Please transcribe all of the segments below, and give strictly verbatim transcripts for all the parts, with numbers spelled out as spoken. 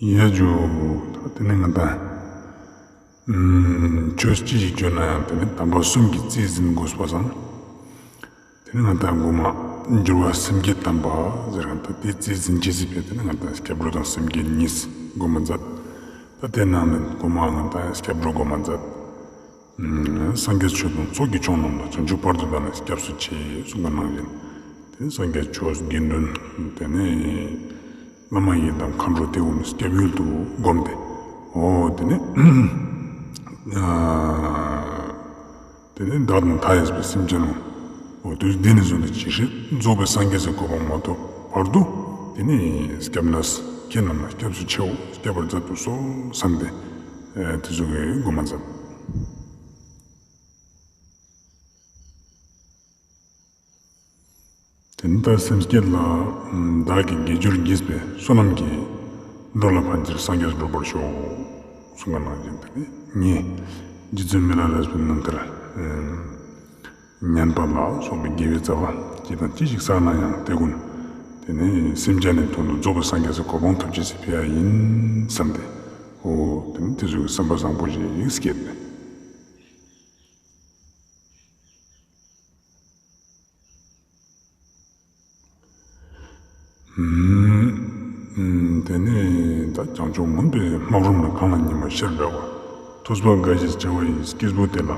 ཡ་ཇུ། ད་དེ་ནི་ང་དང་ཆོས་ཅི་ཞིག་བཅོ་ན་ཡང་དེ་ནི་དམ་པ་གསུམ་གྱི་རྩིས་ཟིན་དགོས་པ་སང་། དེ་ནི་ང་དང་གོ་མ་འགྱུར་བ་སེམས་བསྐྱེད་དམ་པ་ཟེར་གང་ད་དེ་རྩིས་ཟིན་ཅེས་སི་ཕི་ལ་དེ་ནི་ང་དང་སྐྱབས་འགྲོ་དང་སེམས་བསྐྱེད་གཉིས་གོ་མ་མཛད། ད་དེ་ནང་ནས་གོ་མ་ང་དང་སྐྱབས་འགྲོ་གོ་མ་མཛད། སངས་རྒྱས་ཆོས་དང་ཚོགས་ཀྱི་མཆོག་རྣམས་ལ། བྱང་ཆུབ་བར་དུ་བདག་ནི་སྐྱབས་སུ་མཆི། གསུངས་པ་ནང་བཞིན། དེ་སངས་རྒྱས་ཆོས་དགེ་འདུན་དེ་ནི་བླ་མ་ཡི་དམ་མཁའ་འགྲོ་དེ་ཀུན་སྐྱབས་ཡུལ་དུ་བསྒོམས་ཏེ། འོ་དེ་ནི་དེ་ནི་བདག་དང་མཐའ་ཡས་པའི་སེམས་ཅན་རྣམས་འོ་དུས་འདི་ནས་བཟུང་སྟེ་ཇི་སྲིད་རྫོགས་པའི་སངས་རྒྱས་སི་གོ་འཕང་མ་ཐོབ་བར་དུ་དེ་ནི་སྐྱབས་གནས་ཁྱེད་རྣམས་ལ་སྐྱབས་སུ་མཆིའོ། སྐྱབས་པར་མཛད་དུ་གསོལ་བསམ་སྟེ་དེ་ཟུག་གི་གོ་མ་མཛད། དེ་ནི་ད་སེམས་བསྐྱེད་ལ་བདག་གིས་དགེ་སྦྱོར་བགྱིས་པའི་བསོད་ནམས་ཀྱིས་འགྲོ་ལ་ཕན་ཕྱིར་སངས་རྒྱས་འགྲུབ་པར་ཤོག་གསུངས་པ་ནང་བཞིན་དེ་ནི་ངས་རྗེ་བཙུན་མི་ལ་རས་པའི་རྣམ་ཐར་ཉན་པ་ལ་སོགས་པའི་དགེ་བའི་རྩ་བ་ཅི་དང་ཅི་ཞིག་བསགས་ན་ཡང་དེ་ཀུན་དེ་ནི་སེམས་ཅན་ནི་དོན་དུ་རྫོགས་པའི་སངས་རྒྱས་སི་གོ་འཕང་ཐོབ་ཅེས་སི་ཕི་ཡ་ཡིན་བསམ་སྟེ། འོ་དེ་ནི་དེ་ཟུག་གི་བསམ་པ་བཟང་པོ་ཞིག་བསྐྱེད་པས། དེ་ནས་ད་བྱང་ཕྱོགས་མུན་པའི་སྨག་རུམ་ལ་གང་ལ་ཉེ་བར་ཤར་བ། ཐོས་པ་དགའ་བཞིན་བྱ་བ་ཡི་སྐྱེས་བུ་དེ་ལ་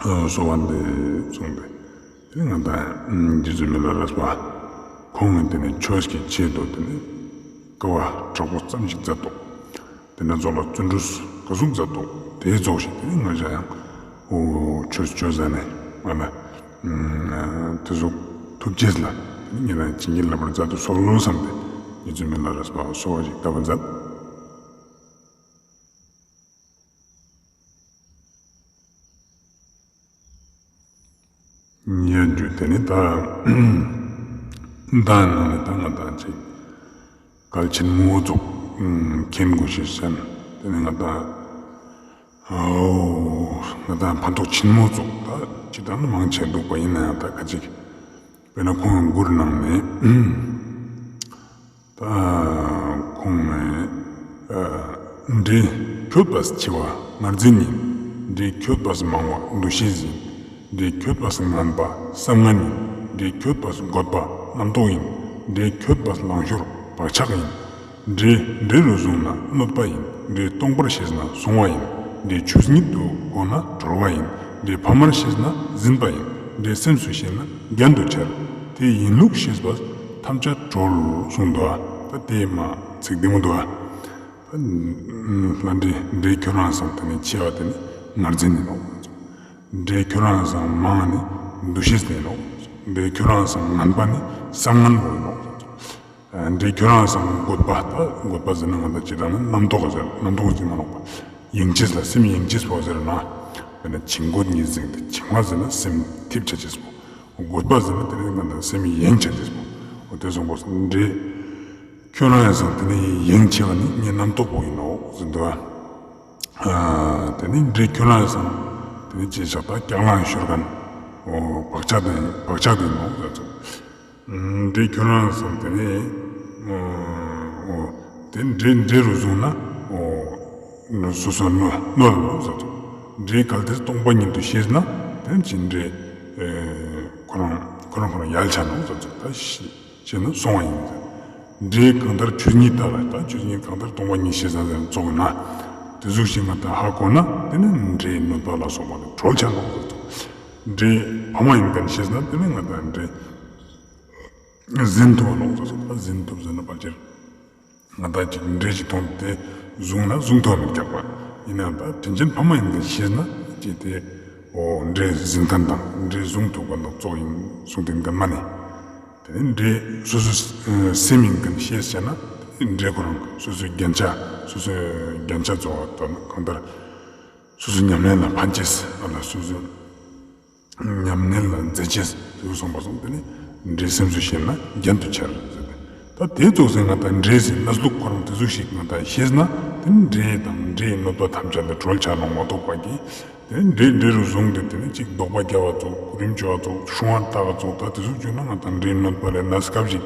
གསོལ་བ་འདེབས་གསུངས་ཏེ། དེ་ནས་ང་དང་རྗེ་བཙུན་མི་ལ་རས་པ་ཁོང་ངི་དེ་ནས་ཆོས་ཀྱི་ཆེད་དུ་དེ་ནས་དཀའ་བ་དྲག་པོ་ཙམ་ཞིག་མཛད་དོ། དེ་ནས་རྫོགས་ལ་བརྩོན་འགྲུས་ག་ཟུག་མཛད་དོ། དེའི་རྫོགས་ཤིང་དེ་ནས་ང་ཞ་ཡང་འོ་ཆོས་ཆོས་ཟ་ནས་ང་ལ་དེ་ཟུག་ཐུགས་རྗེས་ལ་དེ་ནས་ཉེ་རང་བྱིན་གྱིས་བརླབ་པར་མཛད་དུ་གསོལ་ལོ་བསམ་སྟེ་རྗེ་བཙུན་མི་ལ་རས་པ་གསོལ་བ་ཞིག་བཏབ་པ་མཛད། ཡ་ཇུ། དེ་ནི་ད་ད་ནང་ནས་ད་ང་དང་ཅིག་གལ་ཆེན་མོ་ཙོགས་མཁྱེན་དགོས་ཤེས་ཅན། དེ་ནི་ང་དང་འོ་ང་དང་ཕན་ཐོགས་ཆེན་མོ་ཙོགས་ད་ཅི་ལྟར་ན་མང་ཆེ་འདུག་པ་ཡིན་ན་ཡང་ད་ཁ་ཅིག་དཔེར་ན་ཁོང་མགུར་ནང་ནས། ད་ཁོང་ནི་འདྲེ་ཁྱོད་པས་ཆེ་བ་ངར་འཛིན་ཡིན། འདྲེ་ཁྱོད་པས་མང་བ་འདུ་ཤེས་ཡིན། འདྲེ་ཁྱོད་པས་ངན་པ་བསམ་ངན་ཡིན། འདྲེ་ཁྱོད་པས་རྒོད་པ་རྣམ་རྟོག་ཡིན། འདྲེ་ཁྱོད་པས་ལང་ཤོར་བག་ཆགས་ཡིན། འདྲེ་འདྲེ་རུ་བཟུང་ན་གནོད་པ་ཡིན། འདྲེ་སྟོང་པར་ཤེས་ན་སོང་བ་ཡིན། འདྲེ་ཆོས་ཉིད་དུ་གོ་ན་གྲོལ་བ་ཡིན། འདྲེ་ཕ་མར་ཤེས་ན་འཛིན་པ་ཡིན། འདྲེ་སེམས་སུ་ཤེས་ན་རྒྱན་དུ་འཆར། དེ་ཡིན་ལུགས་ཤེས་པས་ཐམས་ཅད་གྲོལ་གསུངས་འདུག་ཨ། ད་དེ་མ་ཚིག་བདེ་མོ་འདུག་ཨ། ད་ལྷ་འདྲེ་འདྲེ་ཁྱོད་རང་སང་དེ་ནི་ཆེ་བ་དེ་ནི་ངར་འཛིན་ཡིན་ནོག། འདྲེ་ཁྱོད་རང་སང་མང་ནི་འདུ་ཤེས་དེ་ཡིན་ནོག། འདྲེ་ཁྱོད་རང་སང་ངན་པ་ནི་བསམ་ངན་པོ་ཡིན་ནོག། འདྲེ་ཁྱོད་རང་སང་རྒོད་པ། ད་རྒོད་པ་ཟེར་ན་ང་ད་ཅི་ལྟར་ན་རྣམ་རྟོག་ཟེར། རྣམ་རྟོག་ཟེར་མ་ནོག་པ། ཡེངས་ཅེས་ལ་སེམས་ཡེངས་ཅེས་པོ་ཟེར་ན། དཔེར་ན་བྱིང་རྒོད་གཉིས་འཛིང་སྟེ། བྱིང་བ་ཟེར་ན་སེམས་ཐིབས་ཆ་ཅེས་པོ། རྒོད་པ་ཟེར་ན་དེ་ནི་ང་ད་སེམས་ཡེངས་ཆ་ཅེས་པོ། འོ་དེ་སོང་པོ་འདྲེ་ཁྱོད་རང་ཡང་སང་དེ་ནི་ཡེངས་ཆེ་བ་ནི་ངའི་རྣམ་རྟོག་པོ་ཡིན་ནོག་ཟེར་འདུག་ཨ། དེ་ནི་འདྲེ་ཁྱོད་རང་ཡང་སང་དེ་ནི་ཅི་ཞག་ད་སྐྱག་ལང་ཤོར་མཁན། འོ་བག་ཆགས་དེ་བག་ཆགས་དེ་ཡིན་ནོག་ཟེར་ཙང་། འདྲེ་ཁྱོད་རང་སང་དེ་ནི་འོ་དེ་འདྲེ་འདྲེ་རུ་བཟུང་ན་འོ་སོ་སོ་གནོད་གནོད་ལ་ནོག་ཟེར་ཙང་། འདྲེ་གལ་ཏེ་སྟོང་པ་ཉིད་དུ་ཤེས་ན་དེ་ཅི་འདྲེ་ཁོ་རང་ཁོ་རང་ཁོ་རང་ཡལ་ཆ་ནོག་ཟེར་ཙང་། ད་ཤེས་ཤེས་ན་སོང་བ་ཡིན་ཟེར། འདྲེ་གང་ལྟར་ཆོས་ཉིད་ལྟ་བ། ད་ཆོས་ཉིད་གང་ལྟར་སྟོང་པ་ཉིད་ཤེས་ས་ཟེར་ཙོགས་ན། དེ་ཟུག་ཤིག་ང་ད་ཧ་གོ་ན་དེ་ནི་འདྲེའི་གནོད་པ་ལ་སོགས་པ་ནི་གྲོལ་ཆ་ནོག་ཟེར་ཙང་། འདྲེ་ཕ་མ་ཡིན་མཁན་ཤེས་ན་དེ་ནི་ང་ད་འདྲེ་ཟིན་ཐུབ་བ་ནོག་ཟེར་ཙང་། ད་ཟིན་ཐུབ་ཟེར་ན་ཕལ་ཆེར་ང་ད་ཅིག་འདྲེ་ཅིག་མཐོང་སྟེ་བཟུང་ན་བཟུང་ཐུབ་མི་རྒྱག་པ་ཡིན་ན། ད་དྲིན་ཅན་ཕ་མ་ཡིན་མཁན་ཤེས་ན་ཅིག་དེ་འོ་འདྲེ་ཟིན་མཁན་དང་འདྲེ་བཟུང་ཐུབ་མཁན་དང་ཙོགས་ཡིན་གསུངས་ཏེ་མཁན་མ་ནི། དེ་ནི་འདྲེ་སོ་སོ་སེམས་ཡིན་མཁན་ཤེས་བྱས་ན་འདྲེ་ཁོ་རང་སོ་སོའི་རྒྱན་ཆ་སོ་སོའི་རྒྱན་ཆ་ཙོགས་དང་གང་ལྟར་སོ་སོའི་ཉམས་ལེན་ལ་ཕན་ཅེས་ཨ་ལ་སོ་སོའི་ཉམས་ལེན་ལ་མཛེས་ཅེས་དེ་སོང་པ་སོང་། དེ་ནི་འདྲེ་སེམས་སུ་ཤེས་ན་རྒྱན་དུ་འཆར་ཟེར་ཏེ། ད་དེ་ཙོགས་སེ་ང་ད་འདྲེ་ཟེར་གནས་ལུགས་ཁོ་རང་དེ་ཟུག་ཤིག་ང་ད་ཤེས་ན་དེ་ནི་འདྲེ་དང་འདྲེའི་གནོད་པ་ཐམས་ཅད་ལས་གྲོལ་ཆ་ནོག་མ་གཏོགས་པ་གི། དེ་འདྲེ་འདྲེ་རུ་བཟུང་སྟེ་དེ་ནི་ཅིག་དོགས་པ་རྒྱབ་པ་ཙོགས་གུ་རིམ་བཅོ་བ་ཙོགས་སྲུང་བ་བཏགས་པ་ཙོགས་ད་དེ་ཟུག་བཅོས་ན་ང་ད་འདྲེའི་གནོད་པ་ལས་ན་སྐབས་ཤིག་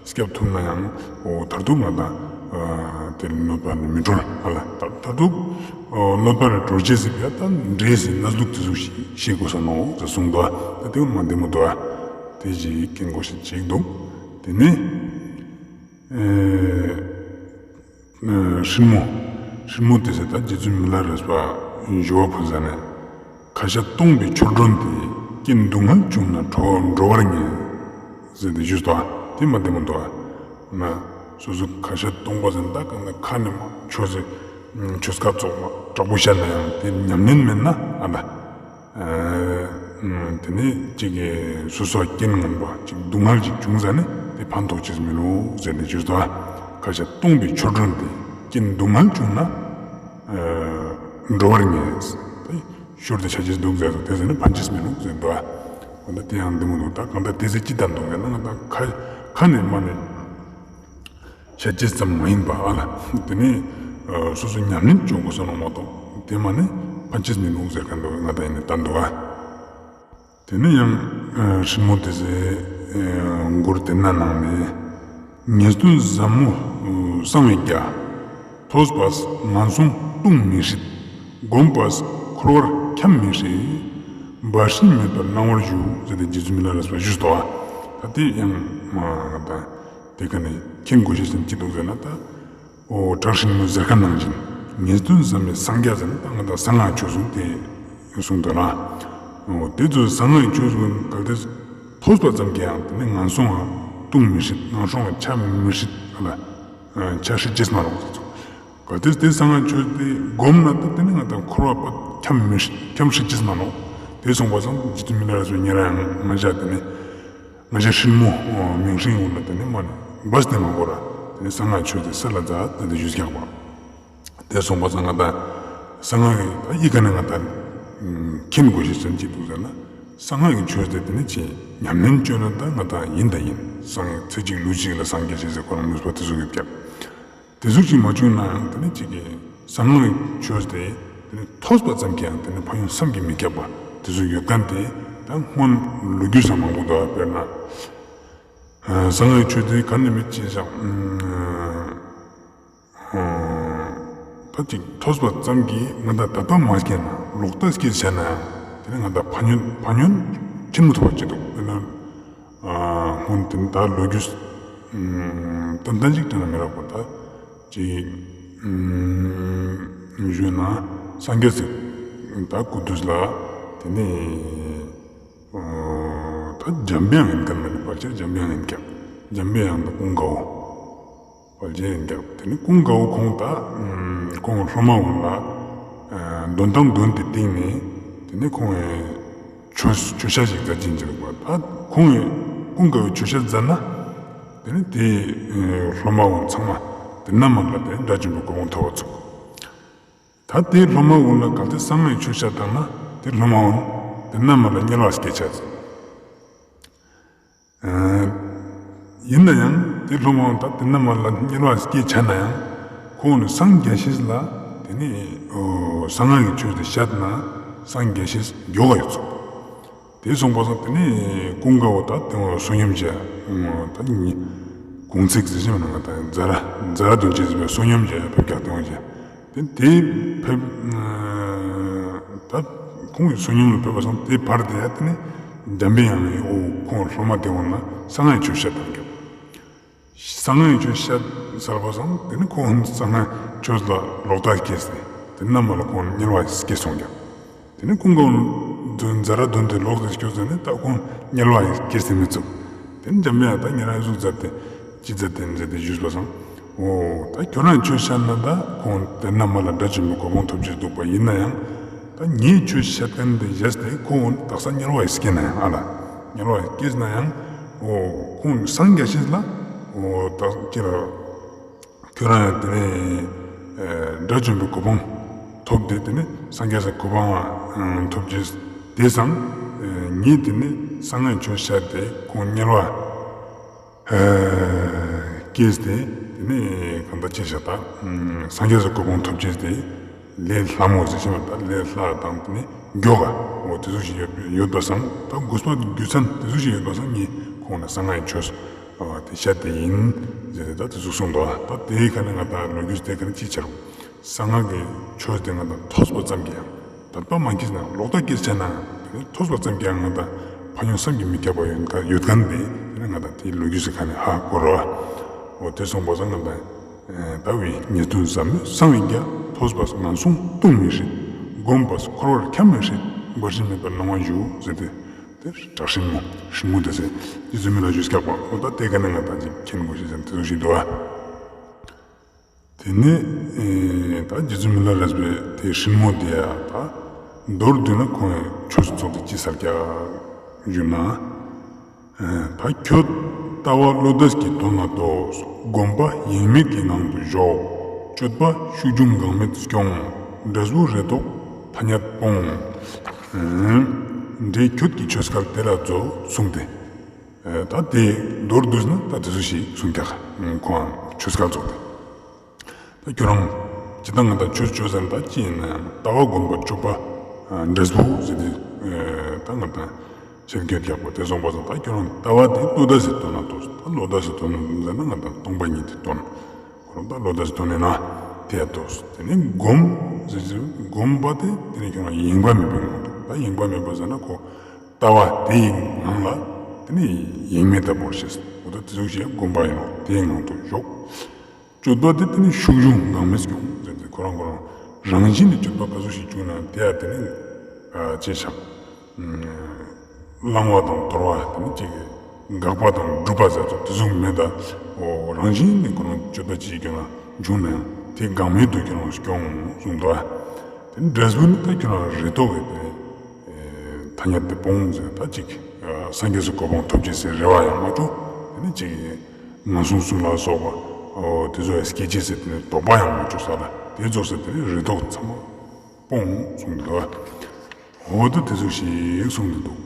སྐྱབས་ཐུབ་ན་ཡང་འོ་མཐར་ཐུག་ང་ད་ དེ་ལ་གནོད་པ་ནི་མི་གྲོལ། ཨ་ལ་ད་ད་དུ་གནོད་པ་ལ་གྲོལ་ཅེས་སི་ཕི་ཡ་ད་འདྲེས་སི་གནས་ལུགས་དེ་ཟུག་ཤིག་ཤེས་དགོས་ས་ནོག་ཟེར་གསུངས་འདུག། ད་དེ་མ་བདེ་མོ་འདུག། དེ་ཅིག་མཁྱེན་དགོས་ཤེས་ཅིག་འདུག། དེ་ནས་ཨེ་ཨེ་སྲིན་མོ། སྲིན་མོ་དེ་ཟེར་ད་རྗེ་བཙུན་མི་ལ་རས་པ་ཞུ་བ་ཕུལ་ཟ་ནས། ཁ་ཤ་སྟོང་པའི་ཆོ་འཕྲུལ་དེ། རྐྱེན་སྡུག་བསྔལ་བྱུང་ན་གྲོལ་འགྲོ་བར་ངེས། ཟེར་ཏེ་ཞུས་ཏོ། དེ་མ་བདེ་མོ་འདུག་ཨ། ན་སོ་སོ་ཁ་ཤ་སྟོང་པ་ཟེར་ད་གང་ན་ཁ་ནས་མ་ཆོས་ཟེར་ཆོས་ཁ་ཙོགས་མ་དྲག་པོ་བཤད་ན་ཡང་དེ་ཉམས་ལེན་མེད་ན་ཨ་ད། ཨ་དེ་ནས་ཅིག་གི་སོ་སོ་རྐྱེན་ངན་པ་ཅིག་སྡུག་བསྔལ་ཅིག་བྱུང་ཟ་ནས་དེ་ཕན་ཐོགས་ཅེས་མི་ནུག་ཟེར་ཏེ་ཞུས་ཏོ། ཁ་ཤ་སྟོང་པའི་ཆོ་འཕྲུལ་དེ། རྐྱེན་སྡུག་བསྔལ་བྱུང་ན་ཨ་འགྲོ་བར་ངེས། ཤོར་ཏེ་ཆ་ཅེས་འདུག་ཟེར་དོ། དེ་ཟེར་ན་ཕན་ཅེས་མི་ནུག་ཟེར་དོ། འོ་ན་དེ་ཡང་བདེ་མོ་འདུག། ད་གང་ལྟར་དེ་ཟེར་ཅི་ལྟར་འདུག་ཟེར་ན་ང་ད་ཁ་ཁ་ནས་མ་ནས་ཆ་ཅེས་ཙམ་མ་ཡིན་པ་ཨ་ལ། དེ་ནས་སོ་སོ་ཉམས་ལེན་བཅོ་དགོས་ས་ནོག་མ་གཏོགས་དེ་མ་ནས་ཕན་ཅེས་མི་ནུག་ཟེར་མཁན་འདུག། ང་ད་ཡིན་ནས་ལྟ་འདུག་ཨ། དེ་ནས་ཡང་སྲིན་མོ་དེ་ཟེར་མགུར་དེ་ན་ནང་ནས། ངེས་དོན་ཟབ་མོ་གསང་བའི་རྒྱ། ཐོས་པས་ངན་སོང་ལྟུང་མི་སྲིད། བསྒོམས་པས་འཁོར་བར་འཁྱམས་མི་སྲིད། འབའ་ཞིག་མེད་པར་སྣང་བར་ཞུ། ཟེར་ཏེ་རྗེ་བཙུན་མི་ལ་རས་པ་ཞུས་ཏོ། ད་དེ་ཡང་ང་ད་དེ་ཀ་ནས་མཁྱེན་དགོས་ཤེས་ཅིག་འདུག་ཟེར་ན་ད། འོ་བྲག་སྲིན་མོ་ཟེར་ཁན་ནང་བཞིན་ངེས་དོན་ཟབ་མོའི་སངས་རྒྱས་ཟེར་ན་ད་ང་ད་གསང་སྔགས་ཆོས་གསུངས་ཏེ་གསུངས་འདུག་ན། འོ་དེ་ཚོ་གསང་སྔགས་ཆོས་གསུངས་གལ་ཏེ་ཐོས་པ་ཙམ་གྱིས་ཡང་དེ་ནི་ངན་སོང་ང་ལྟུང་མི་སྲིད། ངན་སོང་ང་ཆ་མི་སྲིད་ཨ་ལ། ཆ་སྲིད་ཅེས་མ་རུང་ཟེར་ཚོ། གལ་ཏེ་དེ་གསང་སྔགས་ཆོས་དེ་བསྒོམས་ན་ད་དེ་ནི་ང་ད་འཁོར་བ་པ་འཁྱམས་མི་སྲིད། འཁྱམས་སྲིད་ཅེས་མ་རུང་། དེ་གསུངས་པ་སང་རྗེ་བཙུན་མི་ལ་རས་པས་ཉེ་རང་ཡང་ང་ཅག་དེ་ནི། ང་ཅག་སྲིན་མོ་མིང་སྲིང་འོ་ན་དེ་ནི་མ་ནི་སྦས་ཏེ་མ་གོ་ར། དེ་ནི་གསང་སྔགས་ཆོས་དེ་སལ་ལ་མཛད་དེ་དེ་ཞུས་ཀྱག་པ། དེ་གསུངས་པ་ཙང་ང་ད་གསང་སྔགས་ཀྱི་ད་ཡི་ག་ནས་ང་ད་མཁྱེན་དགོས་ཤེས་ཙམ་ཅིག་འདུག་ཟེར་ན། གསང་སྔགས་ཀྱི་ཆོས་དེ་དེ་ནི་ཅི་ཉམས་ལེན་བཅོས་ན་ད་ང་ད་ཡིན་ད་ཡིན། སངས་ཚེ་གཅིག་ལུས་གཅིག་ལ་སངས་རྒྱས་ཤེས་ཟེར་ཁོ་རང་ནུས་པ་དེ་ཚོ་ཡོད་ཀྱག། དེ་ཟུག་ཅིག་མ་བྱུང་ན་ཡང་དེ་ནི་ཅིག་གི་གསང་སྔགས་ཆོས་དེ་དེ་ནི་ཐོས་པ་ཙམ་གྱིས་ཡང་དེ་ནི་ཕན་ཡོན་བསམ་གྱིས་མི་ཁྱབ་པ་དེ་ཟུག་ཡོད་མཁན་དེ་ད་སྔོན་ལོ་རྒྱུས་སུ་མང་པོ་འདུག། དཔེར་ན་གསང་སྔགས་ཆོས་དེ་ག་ནས་མི་ཅི་ཞག་ད་ཅིག་ཐོས་པ་ཙམ་གྱིས་ང་ད་དད་པ་མ་སྐྱེས་ན་ལོག་ལྟ་སྐྱེས་བྱས་ན་ཡང་དེ་ནི་ང་ད་ཕན་ཡོན་ཕན་ཡོན་ཆེན་མོ་ཐོབ་པ་ཅིག་འདུག། དཔེར་ན་སྔོན་དེ་ནི་ད་ལོ་རྒྱུས་ཏན་ཏན་ཅིག་དྲན་ན་མི་རག་པ་ད་ཅིག་ཞུས་ན་སངས་རྒྱས་སི་ད་སྐུ་དུས་ལ་དེ་ནི་ད་འཇམ་པའི་དབྱངས་ཡིན་མཁན་མ་ནི་ཕལ་ཆེར་འཇམ་པའི་དབྱངས་ཡིན་ཀྱག། འཇམ་པའི་དབྱངས་ད་ཀུན་དགའ་བོ་ཕལ་ཆེར་ཡིན་ཀྱག། དེ་ནི་ཀུན་དགའ་བོ་ཁོང་ད་ཁོང་སློབ་མ་འོ་ན་འདོན་ཐང་འདོན་ཏེ་སྟེང་ནས་དེ་ནི་ཁོང་ཆོས་ཆོས་ཤ་ཞིག་ད་ཅིན་ཅིག་པ་ད་ཁོང་ཀུན་དགའ་བོའི་ཆོས་ཤ་མཛད་ན་དེ་ནི་དེ་སློབ་མ་འོ་ཚང་མ་དེ་ན་མ་ལ་དེ་དགྲ་བཅོམ་པའི་གོ་འཕང་ཐོབ་པ་ཚུགས། ད་དེའི་སློབ་མ་འོ་ན་གལ་ཏེ་གསང་སྔགས་ཆོས་ཤ་བཏང་ན་དེ་སློབ་མ་འོ་དེ་ན་མ་ལ་དམྱལ་བ་སྐྱེ་ཆ་ཟེར། ཡིན་ན་ཡང་དེ་སློབ་མ་འོ་ད་དེ་ན་མ་ལ་དམྱལ་བ་སྐྱེ་ཆ་ན་ཡང་ཁོང་ནི་སངས་རྒྱས་ཤེས་ལ་དེ་ནི་གསང་སྔགས་ཀྱི་ཆོས་དེ་བཤད་ན་སངས་རྒྱས་ཤེས་མགྱོགས་ཡོད་ཚུགས། དེ་སོང་པ་སང་དེ་ནི་ཀུན་དགའ་བོ་ད་དེ་བོ་བསོད་སྙོམས་བྱས་ད་ནི་གུང་ཚིགས་ཟེར་ཞིག་མ་ནང་ད་ཛ་ར་ཛ་ར་དོན་ཅན་ཟེར་བའི་བསོད་སྙོམས་བྱས་ཕེབས་ཀྱག་དེ་བོ་བྱས། དེ་དེ་ཕེབས་ད་ཁོང་གི་བསོད་སྙོམས་ལ་ཕེབས་པ་སང་དེ་བར་དེ་ཡ་དེ་ནི་འཇམ་པའི་དབྱངས་ནི་འོ་ཁོང་སློབ་མ་དེ་བོ་ན་གསང་སྔགས་ཆོས་བཤད་བཏང་ཀྱག། གསང་སྔགས་ཆོས་བཤད་ཚར་བ་སང་དེ་ནི་ཁོང་གསང་སྔགས་ཆོས་ལ་ལོག་ལྟ་སྐྱེས་ཏེ་དེ་ན་མ་ལ་ཁོང་དམྱལ་བ་སྐྱེས་སོང་ཀྱག། དེ་ནི་ཀུན་དགའ་བོ་ཛ་ར་དོན་དེ་ལོག་སྟེ་སྐྱོད་ཟེར་ནས་ད་ཁོང་དམྱལ་བ་སྐྱེས་ཏེ་མི་ཚུགས། དེ་ནི་འཇམ་པའི་དབྱངས་ད་ཉེ་རང་གཟུགས་མཛད་དེ་ཅི་མཛད་དེ་མཛད་དེ་ཞུས་པ་སང་འོ་ད་ཁྱོད་རང་ཆོས་བཤད་ན་ད་ཁོང་དེ་ན་མ་ལ་དགྲ་བཅོམ་པའི་གོ་འཕང་ཐོབ་ཅེས་འདུག་པ། ཡིན་ན་ཡང་ད་ངས་ཆོས་བཤད་མཁན་དེ་བཞེས་ཏེ་ཁོང་དག་ས་དམྱལ་བ་སྐྱེས་ན་ཡང་ཨ་ལ་དམྱལ་བ་སྐྱེས་ན་ཡང་འོ་ཁོང་སངས་རྒྱས་ཤེས་ལ་འོ་ད་ཁྱེད་རང་ཁྱོད་རང་ཡང་དེ་ནས་དགྲ་བཅོམ་པའི་གོ་འཕང་ཐོབ་སྟེ་དེ་ནས་སངས་རྒྱས་སི་གོ་འཕང་ཐོབ་ཅེས་དེ་སང་ངས་དེ་ནས་གསང་སྔགས་ཆོས་བཤད་དེ་ཁོང་དམྱལ་བ་སྐྱེས་ཏེ་དེ་ནས་གང་ལྟར་ཅི་བྱ་ད་སངས་རྒྱས་སི་གོ་འཕང་ཐོབ་ཅེས་དེ་ལས་སླ་མོ་ཟེར་ཞིག་མ་ད་ལས་སླ་དང་དེ་ནས་མགྱོགས་ག་འོ་དེ་ཚོ་ཞིག་ཡོད་པ་སང་ད་དགོས་པ་རྒྱུ་མཚན་དེ་ཚོ་ཞིག་ཡོད་པ་སང་ངས་ཁོང་ལ་གསང་སྔགས་ཆོས་ ཨ་དེ་ཤད་དེ་ཨིན་ཟེར་ཏེ་ད་དེ་ཟུག་གསུངས་དོ། ད་དེའི་ཁ་ནེ་ང་དང་ལོ་རྒྱུས་དེ་ཁ་ནེ་ཅི་ཆ་རུང་གསང་སྔགས་ཀྱི་ཆོས་དེ་ང་དང་ཐོས་པ་ཙམ་གྱིས་ཡང་དད་པ་མ་སྐྱེས་ན་ལོག་ལྟ་སྐྱེས་ཆ་ན་དེ་ནེ་ཐོས་པ་ཙམ་གྱིས་ཡང་ང་དང་ཕན་ཡོན་བསམ་གྱིས་མི་ཁྱབ་པ་ཡོད་མཁན་ཡོད་མཁན་དེ་དེ་ནེ་ང་དང་དེའི་ལོ་རྒྱུས་སི་ཁ་ནེ་ཧ་གོ་རོ། འོ་དེ་སོང་པ་སང་ང་དང་ལྟ་བའི་ཉེས་ལྟུང་ཟབ་མོས་སངས་ཡིན་ཀྱང་། ཐོས་པས་ངན་སོང་ལྟུང་མི་སྲིད། བསྒོམས་པས་འཁོར་བར་འཁྱམས་མི་སྲིད། འབད་རྩོལ་མེད་པར་སྣང་བ་བཞུགས་ཟེར་ཏེ། དེ་དྲག་ཤིང་མོ་ཤིང་མོ་དེ་ཟེར་རྗེ་བཙུན་མི་ལ་ཞུས་སྐྱག་པ། འོ་ད་དེ་ཀ་ནེ་ང་དང་ཅིག་མཁྱེན་དགོས་ཤེས་ཟེར་དེ་ཟུག་ཞིག་འདུག་ཨ། དེ་ནེ་ཨེ་ད་རྗེ་བཙུན་མི་ལ་རས་པའི་དེ་ཤིང་མོ་དེ་ཡ་ད་མདོར་བསྡུས་ན་ཁོང་ངི་ཆོས་ཚོགས་དེ་ཅི་ཟེར་ཀྱག་ཞུ་ན། ད་ཁྱོད་ལྟ་བ་བློ་འདས་ཀྱི་དོན་ལ་ལྟོས། སྒོམ་པ་ཡེངས་མེད་ཀྱི་ངང་དུ་ཞོག། སྤྱོད་པ་ཤུགས་འབྱུང་འགག་མེད་སྐྱོང་། འབྲས་བུ་རེ་དོགས་ཐ་སྙད་སྤོང་། འདྲེ་ཁྱོད་ཀྱི་ཆོས་སྐལ་དེ་ལ་མཛོད་གསུངས་ཏེ། ད་དེ་མདོར་བསྡུས་ན་ད་དེ་ཟུག་ཞིག་གསུངས་ཀྱག་ཁོང་ཆོས་སྐལ་ཚོགས་ཏེ། ད་ཁྱོད་རང་ཅི་ལྟར་ང་དང་ཆོས་ཆོས་ཟེར་ན་ད་ཅི་ཡིན་ན་ཡང་ལྟ་བ་སྒོམ་པ་སྤྱོད་པ་འབྲས་བུ་ཟེར་ཏེ་ད་ང་དང་ཆོས་སྐལ་རྒྱག་པ་དེ་སོང་པ་སང་ད་ཁྱོད་རང་ལྟ་བ་དེ་བློ་འདས་སི་དོན་ལ་ལྟོས། ད་བློ་འདས་སི་དོན་ཟེར་ན་ང་དང་སྟོང་པ་ཉིད་དེ་དོན། ཁོ་རང་ད་བློ་འདས་སི་དོན་ཡིན་ན་དེ་ལ་ལྟོས། དེ་ནེ་སྒོམ་ཟེར་ཏེ་སྒོམ་པ་དེ་དེ་ནེ་ཁྱོད་རང་ཡེངས་པ་མེད་པའི་ངང་དུ། ད་ཡེངས་པ་མེད་པ་ཟེར་ན་ཁོ་ལྟ་བ་དེའི་ངང་ལ་དེ་ནེ་ཡེངས་མེད་ལྟ་བུར་ཤེས། འོ་ད་དེ་ཟུག་ཞིག་སྒོམ་པ་ཡིན་ནོག། དེའི་ངང་དུ་ཞོག། སྤྱོད་པ་དེ་དེ་ནེ་ཤུགས་འབྱུང་འགག་མེད་སྐྱོང་ཟེར་ཏེ་ཁོ་རང་ཁོ་རང་རང་བཞིན་ནི་སྤྱོད་པ་ག་ཟུག་ཞིག་བྱུང་ན་དེ་ཡ་དེ་ནེ་ཅི་ཆགས། བླང་བ་དང་དོར་བ་དེ་ནེ་ཅིག་འགག་པ་དང་སྒྲུབ་པ་ཟེར་ཚོ་དེ་ཟུག་མེད་ད། འོ་རང་བཞིན་ནི་ཁོ་རང་སྤྱོད་པ་ཅིག་ཁྱོད་ན་བྱུང་ན་ཡང་དེ་འགག་མེད་དུ་ཁྱོད་རང་སྐྱོང་གསུངས་འདུག། དེ་ནེ་འབྲས་བུ་ནི་ད་ཁྱོད་རང་རེ་དོགས་ཡོད་པའི་ཐ་སྙད་དེ་སྤོང་ཟེར་ད་ཅིག་སངས་རྒྱས་སི་གོ་འཕང་ཐོབ་ཅེས་སི་རེ་བ་ཡང་མ་བཅོ། དེ་ནེ་ཅིག་ངན་སོང་གསུམ་ལ་སོགས་པ་འོ་དེ་ཚོ་ཡང་སྐྱེ་ཅེས་སི་དེ་ནེ་དོགས་པ་ཡང་མ་བཅོ་ས་ལ་དེ་ཚོགས་སི་དེ་ནེ་རེ་དོགས་ཚང་མ་སྤོང་གསུངས་འདུག། འོ་ད་དེ་ཟུག་ཞིག་གསུངས་འདུག།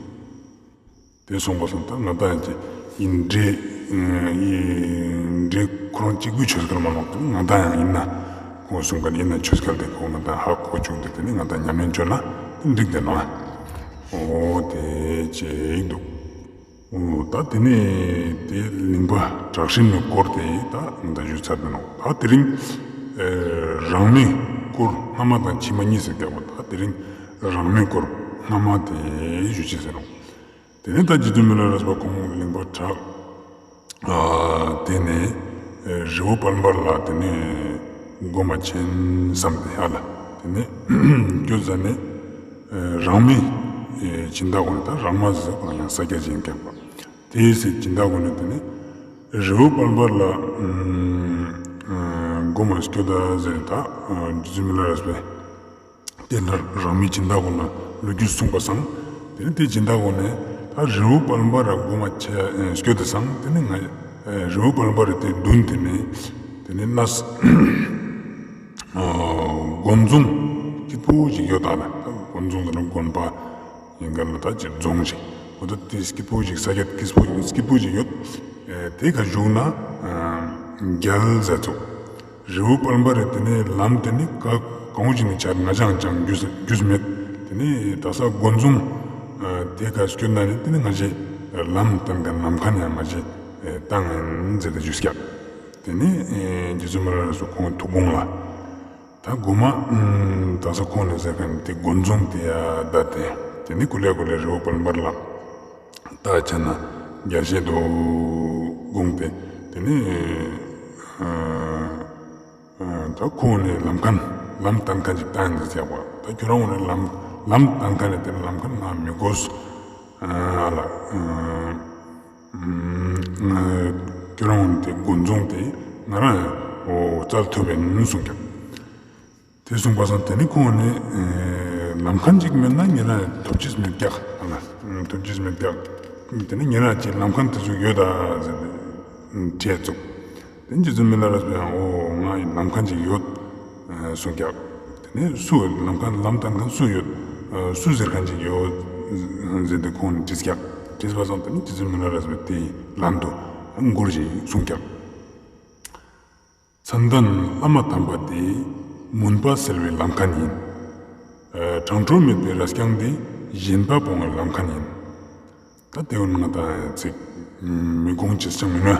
དེ་སོང་པ་སང་ད་ང་དང་ཡང་ཅི་ཡིན་འདྲེ་ཡིན་འདྲེ་ཁོ་རང་གཅིག་པུའི་ཆོས་སྐལ་མ་ནོག། ང་དང་ཡང་ཡིན་ན་ཁོང་གསུང་མཁན་ཡིན་ན་ཆོས་སྐལ་དེ་ཁོ་ང་དང་ཧ་གོ་བཅུག་སྟེ་དེ་ནེ་ང་དང་ཉམས་ལེན་བཅོ་ན་འགྲིག་དེ་ནོག། འོ་དེ་ཅིག་འདུག། འོ་ད་དེ་ནེ་དེ་གླིང་པ་དྲག་ཤིང་མོའི་སྐོར་དེ་ད་ང་དང་ཞུས་ཚར་དེ་ནོག། ད་དེ་རིང་རང་མོས་སྐོར་སྔ་མ་དང་ཕྱི་མ་གཉིས་ཟེར་ཀྱག་པ། ད་དེ་རིང་རང་མོས་སྐོར་སྔ་མ་དེ་ཞུ་ཅེས་ཟེར་ནོག། དེ་ནེ་ད་རྗེ་བཙུན་མི་ལ་རས་པ་ཁོང་གླིང་པ་དྲག་ཨ་དེ་ནེ་རི་བོ་དཔལ་འབར་ལ་དེ་ནེ་སྒོམ་པ་ཆེན་བསམ་སྟེ་ཧ་ལ་དེ་ནེ་སྐྱོད་ཟ་ནེ་རང་མོས་སྦྱིན་བདག་གུན་ནི་ད་རང་མོས་ཟེར་ཁོང་ཡང་ས་སྐྱ་ཅན་ཀྱག་པ། དེའི་སྦྱིན་བདག་གུན་ནི་དེ་ནེ་རི་བོ་དཔལ་འབར་ལ་སྒོམ་པ་སྐྱོད་ད་ཟེར་ད་རྗེ་བཙུན་མི་ལ་རས་པའི་དེ་ལ་རང་མོས་སྦྱིན་བདག་གུན་ལ་ལོ་རྒྱུས་གསུངས་པ་སང་། དེ་ནེ་དེ་སྦྱིན་བདག་གུན་ནི་ད་རི་བོ་དཔལ་འབར་ར་སྒོམ་པ་ཆེ་སྐྱོད་དེ་སང་དེ་ནེ་ང་རི་བོ་དཔལ་འབར་རི་དེ་མདུན་དེ་ནེ་དེ་ནེ་ནས་དགོན་རྫོང་སྐྱིད་པོ་ཞིག་ཡོད་ད་ལ། ད་དགོན་རྫོང་དེ་ནེ་དགོན་པ་ཡིན་ག་ལ་ད་ཅིག་རྫོང་ཞིག། འོ་ད་དེ་སྐྱིད་པོ་ཞིག་ས་ཆ་སྐྱིད་པོ་ཞིག་སྐྱིད་པོ་ཞིག་ཡོད། དེ་ཀ་བཞུགས་ན་རྒྱལ་ཟེར་ཚོགས། རི་བོ་དཔལ་འབར་རི་དེ་ནེ་ལམ་དེ་ནེ་ཀ་གང་བོ་ཅིག་ནེ་ཆ་ང་ཅང་ཅང་རྒྱུས་རྒྱུས་མེད། དེ་ནེ་ད་ས་དགོན་རྫོང་དེ་ཀ་སྐྱོད་ན་ནི་དེ་ནེ་ང་ཞེ་ལམ་བསྟན་མཁན་ལམ་ཁན་ཡང་ང་ཞེ་བཏང་ཡིན་ཟེར་ཏེ་ཞུས་ཀྱག། དེ་ནེ་རྗེ་བཙུན་མི་ལ་རས་པ་ཁོང་ཐུགས་དགོངས་ལ། ད་གོ་མ་ད་ས་ཁོང་ནེ་ཟེར་མཁན་དེ་དགོན་རྫོང་དེ་ཡ་ད་དེ་དེ་ནེ་ཀུ་ལེ་ཀུ་ལེ་རི་བོ་དཔལ་འབར་ལ་ད་ཆ་ན་རྒྱལ་སྲས་དོ་དགོངས་ཏེ་དེ་ནེ་ད་ཁོང་ནེ་ལམ་ཁན་ལམ་བསྟན་མཁན་ཅིག་བཏང་ཡིན་ཟེར་ཀྱག་པ། ད་ཁྱོད་རང་ངོ་ནེ་ལམ་ལམ་བསྟན་མཁན་ནི་དེ་ནེ་ལམ་ཁན་ང་མི་དགོས་ཨ་ལ་ཁྱོད་རང་ངོ་ནེ་དེ་དགོན་རྫོང་དེ་ང་རང་འོ་བཙལ་ཐུབ་ཡིན་གསུངས་ཀྱག། དེ་གསུངས་པ་སང་དེ་ནེ་ཁོང་ནེ་ལམ་ཁན་ཅིག་མེད་ན་ཉེ་རང་ཐོབ་ཅེས་མེད་ཀྱག། ཐོབ་ཅེས་མེད་ཀྱག། དེ་ནེ་ཉེ་རང་ཅིག་ལམ་ཁན་དེ་ཟུག་ཡོད་ད་ཟེར་ཏེ་དྲིས་ཚུགས། དེ་ནེ་རྗེ་བཙུན་མི་ལ་རས་པས་ཡང་འོ་ང་ལམ་ཁན་ཅིག་ཡོད་གསུངས་ཀྱག། དེ་ནེ་སུ་ལམ་ཁན་ལམ་བསྟན་མཁན་སུ་ཡོད། སུ་ཟེར་མཁན་ཅིག་ཡོད་ཟེར་ཏེ་ཁོང་ནེ་དྲིས་ཀྱག། དྲིས་པ་སང་དེ་ནེ་རྗེ་བཙུན་མི་ལ་རས་པས་དེའི་ལན་དུ་མགུར་ཞིག་གསུངས་ཀྱག། མཚན་ལྡན་བླ་མ་དམ་པ་དེ། མུན་པ་སེལ་བའི་ལམ་ཁན་ཡིན། ཨ་གྲང་འཕྲོ་མེད་པའི་རས་རྐྱང་དེ། ཞེན་པ་སྤོང་བའི་ལམ་ཁན་ཡིན། ད་དེ་བོ་ང་དང་ཚིག་མི་དགོངས་ཅེས་ཅང་མི་ནུས།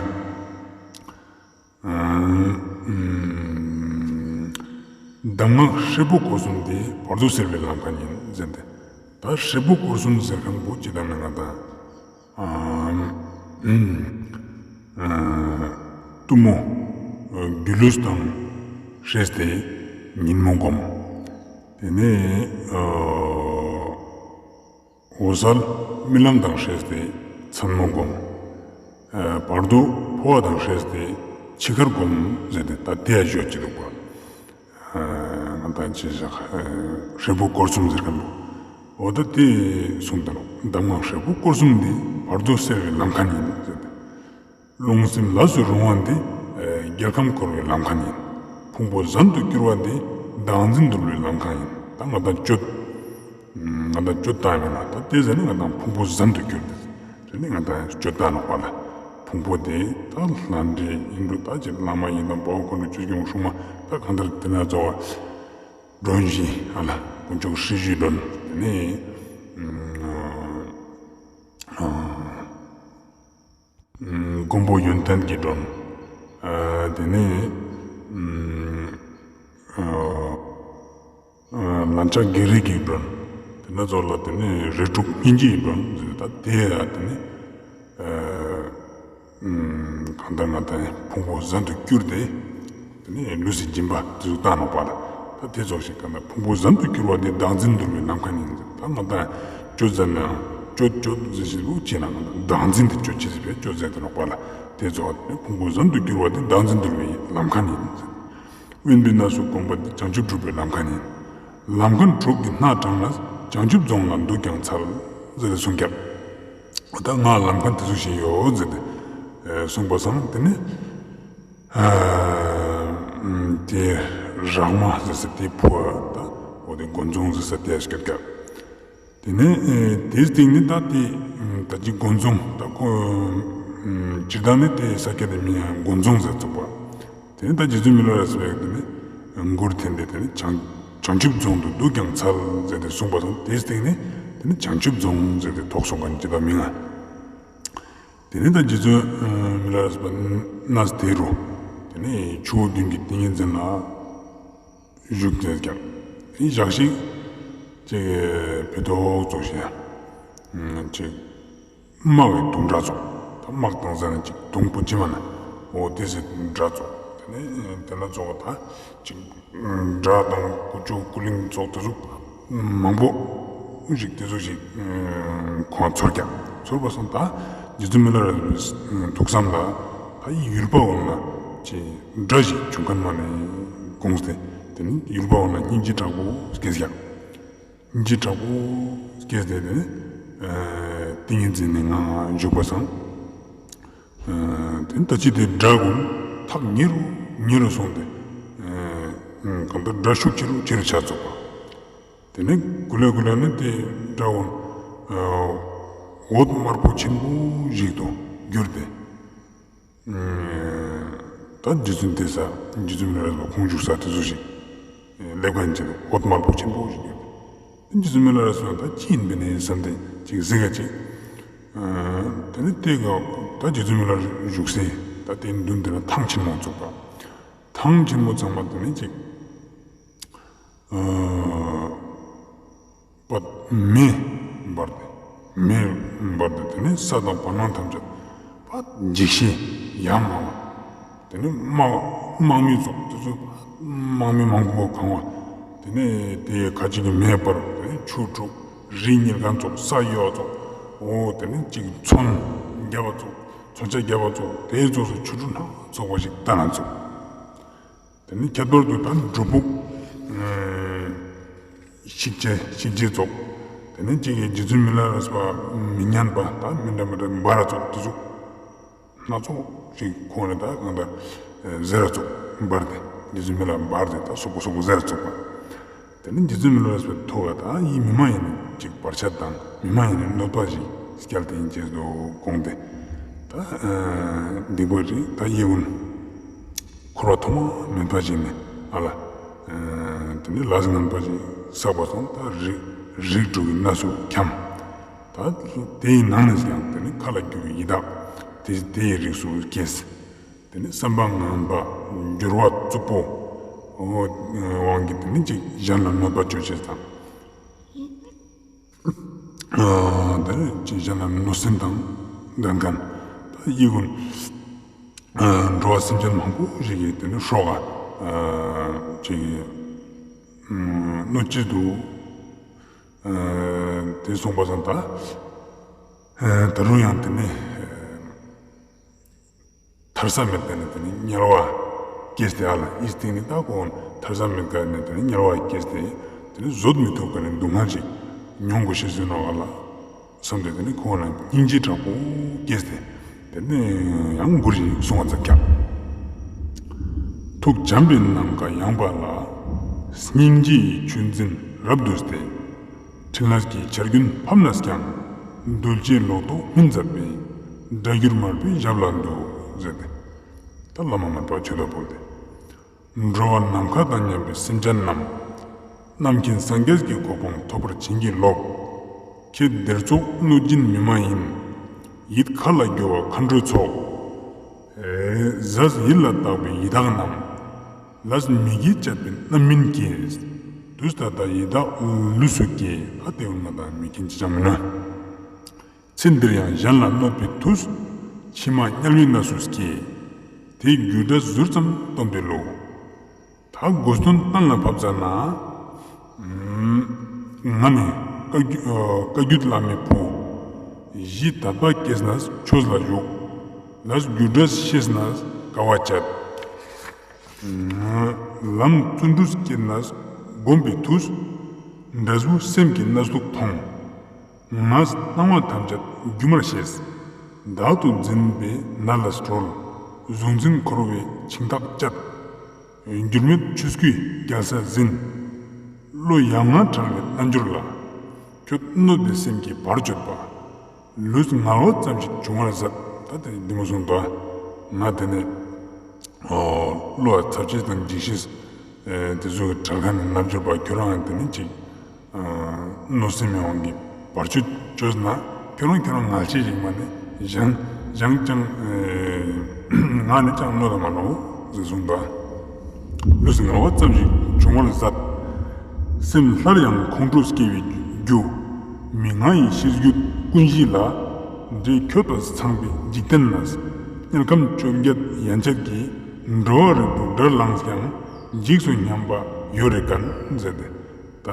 གདམས་ངག་ཧྲིལ་པོ་སྐོར་གསུམ་དེ་བར་དོ་གསལ་བའི་ལམ་ཁ་ཡིན་ཟེར་ཏེ། ད་ཧྲིལ་པོ་སྐོར་གསུམ་ཟེར་མཁན་པོ་ཅི་ལྟར་ན་ང་དང་གཏུམ་མོ་སྒྱུ་ལུས་དང་བསྲེས་ཏེ་ཉིན་མོ་སྒོམ། དེ་ནས་འོད་གསལ་རྨི་ལམ་དང་བསྲེས་ཏེ་མཚན་མོ་སྒོམ། བར་དོ་འཕོ་བ་དང་བསྲེས་ཏེ་འཆི་ཁར་སྒོམ་ཟེར་ཏེ་ད་དེ་ཡང་ཡོད་ཀྱི་འདུག་པ། ང་དང་ཅི་ཞག་ཧྲིལ་པོ་སྐོར་གསུམ་ཟེར་མཁན་པོ། འོ་ད་དེ་གསུངས་ད་ནོག་གདམས་ངག་ཧྲིལ་པོ་སྐོར་གསུམ་འདི་བར་དོ་གསལ་བའི་ལམ་ཁ་ཡིན་ཟེར་ཏེ། རླུང་སེམས་ལས་སུ་རུང་བ་འདི། རྒྱལ་ཁམས་བསྐོར་བའི་ལམ་ཁ་ཡིན། ཕུང་པོ་ཟན་དུ་གྱུར་བ་འདི། བདག་འཛིན་འདུལ་བའི་ལམ་ཁ་ཡིན། ད་ང་དང་སྤྱོད། ང་དང་སྤྱོད་བཏང་མེད་ན་ད་དེ་ཟེར་ན་ང་དང་ཕུང་པོ་ཟན་དུ་གྱུར་ཏེ། དེ་ནི་ང་དང་སྤྱོད་བཏང་ནོག་པ་ལ། ཕུང་པོ་དེ་ད་ལྷ་འདྲེ་ཡིན་འགྲོ་ད་ཅི་བླ་མ་ཡིན་ན་དཔའ་བོ་དཀོན་མཆོག་ཆོས་སྐྱོང་སྲུང་མ་ད་གང་ལྟར་དེ་ན་ཚོ་བ་མགྲོན་བཞི་ཨ་ལ་དཀོན་མཆོག་སྲི་ཞུའི་མགྲོན། དེ་ནི་མགོན་པོ་ཡོན་ཏན་གྱི་མགྲོན། དེ་ནས་ལན་ཆགས་བགེགས་རིགས་ཀྱི་མགྲོན། དེ་ནས་ཚོགས་ལ་དེ་ནས་རིགས་དྲུག་སྙིང་རྗེའི་མགྲོན་ཟེར་ད་དེ་ཡ་དེ་ནས་གང་ལྟར་ང་དང་ཕུང་པོ་ཟན་དུ་གྱུར་ཏེ། དེ་ནས་ལུས་སི་སྦྱིན་པ་དེ་ཚོ་བཏང་ནོག་པ་ལ། ད་དེ་ཚོགས་ཤིག་ག་ན་ཕུང་པོ་ཟན་དུ་གྱུར་བ་དེ་བདག་འཛིན་འདུལ་བའི་ལམ་ཁ་ཡིན་ཟེར། ད་ང་དང་སྤྱོད་ཟེར་ན་སྤྱོད་སྤྱོད་ཟེར་ཞིག་ལུགས་ཅེ་ན་ང་དང་བདག་འཛིན་དེ་སྤྱོད་ཅེས་ཟེར་བའི་སྤྱོད་ཟེར་དེ་ནོག་པ་ལ། དེ་ཚོགས་ཕུང་པོ་ཟན་དུ་གྱུར་བ་དེ་བདག་འཛིན་འདུལ་བའི་ལམ་ཁ་ཡིན་ཟེར། དབེན་པའི་གནས་སུ་བསྒོམ་པ་དེ་བྱང་ཆུབ་སྒྲུབ་པའི་ལམ་ཁ་ཡིན། ལམ་ཁ་དྲུག་གི་སྣ་དྲངས་ལ་བྱང་ཆུབ་རྫོང་ལ་འདུག་ཀྱང་འཚལ་ཟེར་གསུངས་ཀྱང་། ད་ང་ལམ་ཁ་དེ་ཚོ་ཞིག་ཡོད་ཟེར་ཏེ་གསུངས་པ་སང་དེ་ནི། དེ་རག་མ་ཟེར་ཟེར་དེ་ཕུ་བ་ད་འོ་དེ་དགོན་རྫོང་ཟེར་ཟེར་དེ་སྐད་ཀ། དེ་ནས་དེའི་སྟེང་ནས་ད་དེ་ད་ཅི་དགོན་རྫོང་ད་ཁོ་སྤྱིར་བཏང་ནས་དེ་ས་སྐྱ་དེ་མིང་ཡང་དགོན་རྫོང་ཟེར་ཚུགས་པ། དེ་ནས་ད་རྗེ་བཙུན་མི་ལ་རས་པས་དེ་ནས་མགུར་འཐེན་ཏེ་དེ་ནས་བྱང་བྱང་ཆུབ་རྫོང་དུ་འདུག་ཀྱང་འཚལ་ཟེར་ཏེ་གསུངས་པ་སང་དེའི་སྟེང་ནས་དེ་ནས་བྱང་ཆུབ་རྫོང་ཟེར་ཏེ་ཐོགས་སོང་མཁན་ཅི་ད་མིང་ང་། དེ་ནས་ད་རྗེ་བཙུན་མི་ལ་རས་པ་གནས་དེ་རུ་དེ་ནས་ཆུ་བོ་བདུན་གྱི་ཏིང་ངེ་འཛིན་ལ་བཞུགས་ཏེ་ཀྱང་དེ་ཞག་ཞིག་ཅིག་ཕི་ཏོག་ཙོགས་ཤིག་ཅིག་དམག་གི་དུང་སྒྲ་ཙོགས། ད་དམག་དང་ཟེར་ན་ཅིག་དུང་པོ་ཅི་མ་ན་འོ་དེ་ཟེར་སྒྲ་ཙོགས། དེ་ནས་དེ་ན་ཙོགས་ད་ཅིག་སྒྲ་དང་ཀུ་ཅོ་ཀུ་ལིང་ཙོགས་དེ་ཚོ་མང་པོ་ཞིག་དེ་ཚོ་ཞིག་ཁོང་ཚོར་ཀྱང་ཚོར་བ་སང་ད་རྗེ་བཙུན་མི་ལ་རས་པའི་ཐུགས་བསམ་ལ་ད་ཡུལ་པ་འོ་ན་ཅིག་སྒྲ་ཞིག་བྱུང་མཁན་མ་ནས་དགོངས་ཏེ་དེ་ནས་ཡུལ་པ་འོ་ན་སྙིང་རྗེ་དྲག་པོ་སྐྱེས་ཀྱང་། སྙིང་རྗེ་དྲག་པོ་སྐྱེས་ཏེ་དེ་ནས་ཏིང་ངེ་འཛིན་ནི་ངང་བཞུགས་པ་སང་། དེ་ད་ཅི་དེ་སྒྲ་གུན་ཐག་ཉེ་རུ་ཉེ་རུ་སོང་སྟེ། གང་ལྟར་སྒྲ་ཤུགས་ཆེ་རུ་ཆེ་རུ་ཆ་ཚུགས་པ། དེ་ནས་ཀུ་ལེ་ཀུ་ལེ་ནས་དེ་སྒྲ་གུན་འོད་དམར་པོ་ཆེན་པོ་ཞིག་ཏུ་གྱུར་ཏེ། ད་རྗེ་བཙུན་དེ་ས་རྗེ་བཙུན་མི་ལ་རས་པ་ཁོང་བཞུགས་ས་དེ་ཚོ་ཞིག་ལེབ་ཀ་ཡིན་ཅིག་འོད་དམར་པོ་ཆེན་པོ་ཞིག་ཡོད། རྗེ་བཙུན་མི་ལ་རས་པ་ད་ཅི་ཡིན་པས་ནས་བསམ་སྟེ་ཅིག་གཟིགས་ཀ་ཅིག་དེ་ནས་དེ་ག་ད་རྗེ་བཙུན་མི་ལ་རས་པ་བཞུགས་སའི་ད་དེ་མདུན་དེ་ན་ཐང་ཆེན་མོ་ཚུགས་པ། ཐང་ཆེན་མོ་ཚང་མ་དེ་ནས་ཅིག་པ་མེ་འབར་ཏེ། མེ་འབར་ཏེ་དེ་ནས་ས་དང་བར་སྣང་ཐམས་ཅད་པ་འཇིགས་ཤིང་ཡ་མང་བ། དེ་ནས་དམག་དམག་མི་ཚོགས་དེ་ཚོ་དམག་མི་མང་པོ་གང་བ། དེ་ནས་དེ་ཁ་ཅིག་གི་མེ་འབར་དེ་ནས་ཆུ་འཁྲུགས་རི་ཉིལ་མཁན་ཚོགས་ས་གཡོ་ཚོགས་འོ་དེ་ནས་ཅིག་མཚོན་རྒྱབ་པ་ཚོགས་མཚོན་ཆ་རྒྱབ་པ་ཚོགས་དེ་ཚོགས་སུ་ཆུ་འཁྲུགས་སྣ་ཚོགས་པ་ཞིག་ལྟ་ན་ཚུགས། དེ་ནས་ཁྱད་པར་དུ་ད་སྒྲུབ་ཕུག་ཤིག་ཅེས་ཤིག་ཅེས་ཚོགས། དེ་ནས་གཅིག་གིས་རྗེ་བཙུན་མི་ལ་རས་པ་མི་ཉན་པ་ད་མི་འདྲ་མི་འདྲ་འབར་ར་ཚོགས་དེ་ཚོགས་སྣ་ཚོགས་ཤིག་ཁོང་ནས་ད་གང་ལྟར་ཟེར་ར་ཚོགས་འབར་ཏེ་རྗེ་བཙུན་མི་ལ་འབར་ཏེ་ད་སོག་པོ་སོག་པོ་ཟེར་ར་ཚོགས་པ། དེ་ནས་རྗེ་བཙུན་མི་ལ་རས་པའི་ཐུགས་ལ་ད་ཡིད་མི་མ་ཡིན་ནི་ཅིག་བར་ཆད་དང་མི་མ་ཡིན་ནི་གནོད་པ་ཞིག་སྐྱལ་ཏེ་ཡིན་ཅེས་སུ་དགོངས་ཏེ། ད་སྡིག་པ་རིགས་ད་ཡིད་འོང་འཁོར་བ་ཐོག་མ་མེད་པ་ཞིག་ནས་ཨ་ལ། དེ་ནས་ལས་ངན་པ་ཞིག་བསགས་པ་སོང་ད་རིགས་རིགས་དྲུག་གི་གནས་སུ་འཁྱམས། ད་དེའི་ནང་ནས་ཀྱང་དེ་ནི་མཁའ་ལ་རྒྱུ་བའི་ཡི་དྭགས་དེ་དེའི་རིགས་སུ་སྐྱེས། དེ་ནི་བསམ་པ་ངན་པ་འགྱུར་བ་རྩུབ་པོ་དབང་གིས་དེ་ནི་ཅིག་གཞན་ལ་གནོད་པ་བཅོ་ཅེས་དང་། དེ་ནི་ཅིག་གཞན་ལ་གནོད་སེམས་དང་ལྡན་མཁན། ད་ཡི་གུན་འགྲོ་བ་སེམས་ཅན་མང་པོ་ཞིག་གིས་དེ་ནི་སྲོག་ག་ཅིག་གནོད་ཅེས་འདུག། དེ་སོང་པ་སང་ད་ད་རུང་ཡང་དེ་ནི་ཐར་ས་མེད་མཁན་ནི་དེ་ནི་དམྱལ་བ་སྐྱེས་ཏེ། ཨ་ལ་ཨི་སྟེང་ནི་ད་ཁོང་ཐར་ས་མེད་མཁན་ནི་དེ་ནི་དམྱལ་བ་སྐྱེས་ཏེ། དེ་ནི་བཟོད་མི་ཐུབ་མཁན་ནི་སྡུག་བསྔལ་ཅིག་མྱོང་དགོས་ཤེས་ཡོད་ནོག་ཨ་ལ་བསམ་སྟེ། དེ་ནི་ཁོང་ལ་སྙིང་རྗེ་དྲག་པོ་སྐྱེས་ཏེ། དེ་ནི་ཡང་མགུར་ཞིག་གསུང་བ་མཛད་ཀྱག། ཐུགས་བྱམས་པའི་ནམ་མཁའ་ཡངས་པ་ལ། སྙིང་རྗེ་ཡི་ཆུ་འཛིན་རབ་ཏུ་བརྟས། ཕྲིན་ལས་ཀྱི་ཆར་རྒྱུན་ཕབ་ནས་ཀྱང་། གདུལ་བྱའི་ལོ་ཏོག་སྨིན་མཛད་པའི། སྒྲ་སྒྱུར་མར་པའི་ཞབས་ལ་འདུད། ཟེར་ཏེ། ད་བླ་མ་མར་པ་མཆོད་པ་ཕུལ་ཏེ། འགྲོ་བ་ནམ་མཁའ་དང་མཉམ་པའི་སེམས་ཅན་རྣམས། རྣམ་མཁྱེན་སངས་རྒྱས་ཀྱི་གོ་འཕང་ཐོབ་པར་བྱིན་གྱིས་རློབས། ཁྱེད་བདེ་སོགས་གནོད་སྦྱིན་མི་མ་ཡིན། ཡིད་མཁའ་ལ་རྒྱུ་བ་མཁའ་འགྲོའི་ཚོགས། ཟས་ཡིད་ལ་བཏགས་པའི་ཡི་དྭགས་རྣམས། ལས་མི་དགེ་བཅས་པའི་རྣམ་སྨིན་གྱིས། དུས་ད་ལྟ་ཡི་དྭགས་ལུས་སུ་སྐྱེས། ད་དེ་འོ་ན་ད་མི་མཁྱེན་ཅི་ཅང་མིན་ན། ཚེ་འདིར་ཡང་གཞན་ལ་གནོད་པའི་མཐུས། ཕྱི་མ་དམྱལ་བའི་གནས་སུ་སྐྱེས། དེའི་རྒྱུ་འབྲས་ཟུར་ཙམ་སྟོན་པའི་ལུགས། ད་དགོས་དོན་གཏན་ལ་ཕབ་ཙ་ན། ང་ནི་བཀའ་བརྒྱུད་བཀའ་བརྒྱུད་བླ་མའི་བུ། གཞི་དད་པ་སྐྱེས་ནས་ཆོས་ལ་ཞུགས། ལས་རྒྱུ་འབྲས་ཤེས་ནས་དཀའ་བ་སྤྱད། ལམ་བརྩོན་འགྲུས་སྐྱེས་ནས་བསྒོམས་པའི་མཐུས། འབྲས་བུ་སེམས་ཀྱི་གནས་ལུགས་མཐོང་། ངས་སྣང་བ་ཐམས་ཅད་སྒྱུ་མར་ཤེས། བདག་ཏུ་འཛིན་པའི་ནད་ལས་གྲོལ། གཟུང་འཛིན་འཁོར་བའི་འཆིང་ཐག་བཅད། འགྱུར་མེད་ཆོས་སྐུའི་རྒྱལ་སྲས་ཟིན། བློ་ཡ་ང་དྲང་བའི་རྣལ་འབྱོར་ལ། ཁྱོད་གནོད་པའི་སེམས་ཀྱི་བར་གཅོད་པ། ལུས་ངལ་བ་ཙམ་ཞིག་འབྱུང་བར་མཛད། ད་དེ་འདི་མོ་གསུངས་འདུག། ང་དེ་ནས་བློ་ཚབས་ཆེ་དང་འཇིགས་ཤེས་དེ་ཚོ་གི་བྲལ་མཁན་ནི་རྣལ་འབྱོར་པ་ཁྱོད་རང་དེ་ནས་ཅིག་གནོད་སེམས་མི་དབང་གི་བར་ཆད་བཅོས་ན། ཁྱོད་རང་ཁྱོད་རང་ངལ་ཆེ་ཞིག་མ་ནི་གཞན་གཞན་ཅང་ང་ནི་ཅང་གནོད་ལ་མ་ནོག་ཟེར་གསུངས་འདུག། ལུས་ངལ་བ་ཙམ་ཞིག་འབྱུང་བར་མཛད། སེམས་སླར་ཡང་ཁོང་ཁྲོ་སྐྱེ་བའི་རྒྱུ། མི་ང་ཡི་ཤེས་རྒྱུད་ཀུན་གཞི་ལ། འདྲེ་ཁྱོད་དང་ཚངས་པའི་འཇིག་རྟེན་ན། དམྱལ་ཁམས་བཅོ་བརྒྱད་ཡན་ཆད་ཀྱི། འགྲོ་བ་རིགས་དྲུག་དགྲར་ལངས་ཀྱང་། འཇིགས་སུ་སྙམ་པ་ཡོད་རེ་ཀན་ཟེར་ཏེ། ད་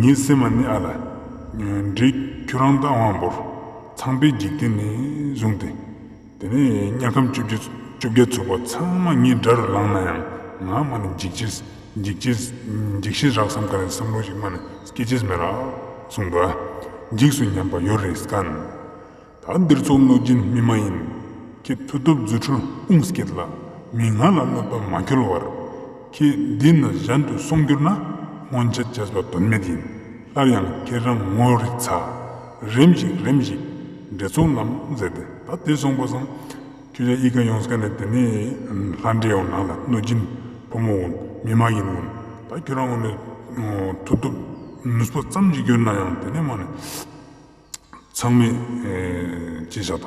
ངའི་སེམས་མ་ནི་ཨ་ལ་འདྲེ་ཁྱོད་རང་དང་དབང་པོར་ཚངས་པའི་འཇིག་རྟེན་ནས་བཟུང་སྟེ། དེ་ནས་དམྱལ་ཁམས་བཅོ་བརྒྱད་བཅོ་བརྒྱད་ཚུགས་པ་ཚང་མ་ངའི་དགྲར་ལངས་ན་ཡང་། ང་མ་ནི་འཇིགས་ཅེས་འཇིགས་ཅེས་འཇིགས་ཤེས་རག་བསམ་མཁན་ནི་བསམ་བློ་ཞིག་མ་ནི་སྐྱེ་ཅེས་མེད་ར་གསུངས་འདུག། འཇིགས་སུ་སྙམ་པ་ཡོད་རེ་ཀན། ད་འདིར་ཚོགས་གནོད་སྦྱིན་མི་མ་ཡིན། ཁྱེད་མཐུ་སྟོབས་རྫུ་འཕྲུལ་དཔུང་བསྐྱེད་ལ། མི་ང་ལ་གནོད་པ་མ་འཁྱོལ་བར། ཁྱེད་འདི་ན་གཞན་དུ་སོང་གྱུར་ན། སྔོན་ཆད་བྱས་པ་དོན་མེད་ཡིན། སླར་ཡང་ཁྱེད་རང་ངོ་རིག་ཚ། རེམ་ཞིག་རེམ་ཞིག་འདྲེ་ཚོགས་རྣམས་ཟེར་ཏེ། ད་དེ་སོང་པ་སང་ཁྱོད་ཅག་ཨི་ཀ་ཡོངས་ཀ་ནས་དེ་ནས་ལྷ་འདྲེ་ཡོང་ནང་ལ་གནོད་སྦྱིན་ཕོ་མོ་འོང་མི་མ་ཡིན་འོང་། ད་ཁྱོད་རང་འོང་ནས་མཐུ་སྟོབས་ནུས་པ་ཙམ་ཞིག་ཡོད་ན་ཡང་དེ་ནས་མ་ནས། ཚང་མས་ཅི་བྱ་ད།